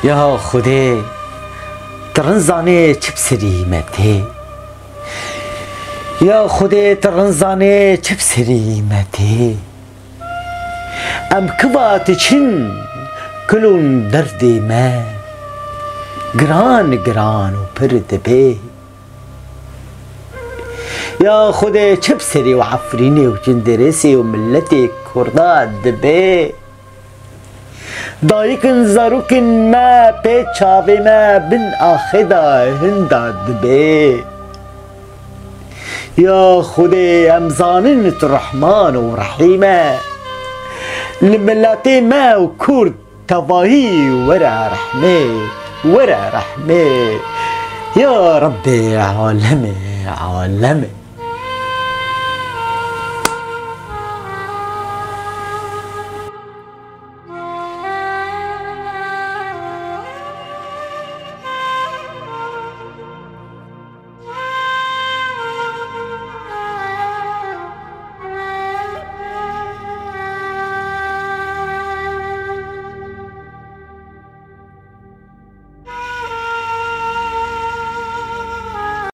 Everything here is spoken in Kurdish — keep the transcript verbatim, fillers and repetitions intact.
Ya Xwedê, tu rin zanê çi bi serî me tê. Ya Xwedê, tu rin zanê çi bi serî me tê. Em kiva diçin, kilûn derdê me giran giran û pir dibe. Ya Xwedê, çi bi serê û Efrînê û Cindirêsê û miletê Kurda dibe? Dayikin zarokên me pê çavê me bin axê de hinda dibe. Ya Xwedê, em zanin tu Rehman û Rehîm e. Li miletê me û Kurd tevahî were rehmê, were rehmê. Ya Rebbê alemê, alemê.